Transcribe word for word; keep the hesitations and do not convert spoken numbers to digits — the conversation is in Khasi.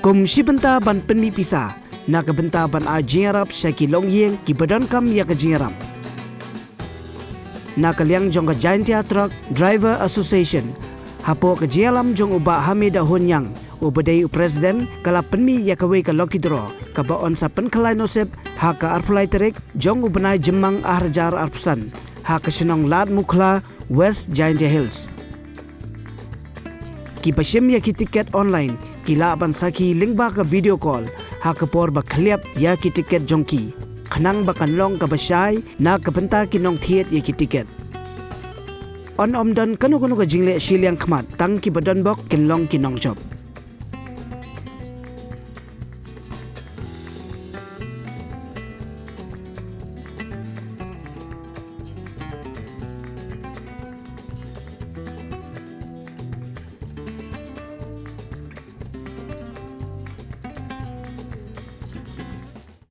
Kum shi bynta ban pynmih pisa, na ka bynta ban ai jingïarap sha ki longïing kiba donkam ïa ka jingïarap. Na ka liang jong ka Jaintia Truck Driver Association, hapoh ka jingïalam jong u Bah Hamida Hunyang, uba dei u President, ka la pynmih ïa kawei ka lucky draw, kaba yn sa pynkhlaiñ nusip ha ka arphew lai tarik jong u bnai Jymmang arhajar arphew san, ha ka shnong Ladmukhla, West Jaintia Hills. Kiba shim ïa ki tiket online ki lah ban sakhi lyngba ka video call ha ka por ba khylliap ïa ki tiket jong ki, khnang ba kan long kaba shai na ka bynta ki nongthied ïa ki tiket. Yn ym don kano kano ka jingleh shiliang khmat, tang kiba donbok kin long ki nongjop.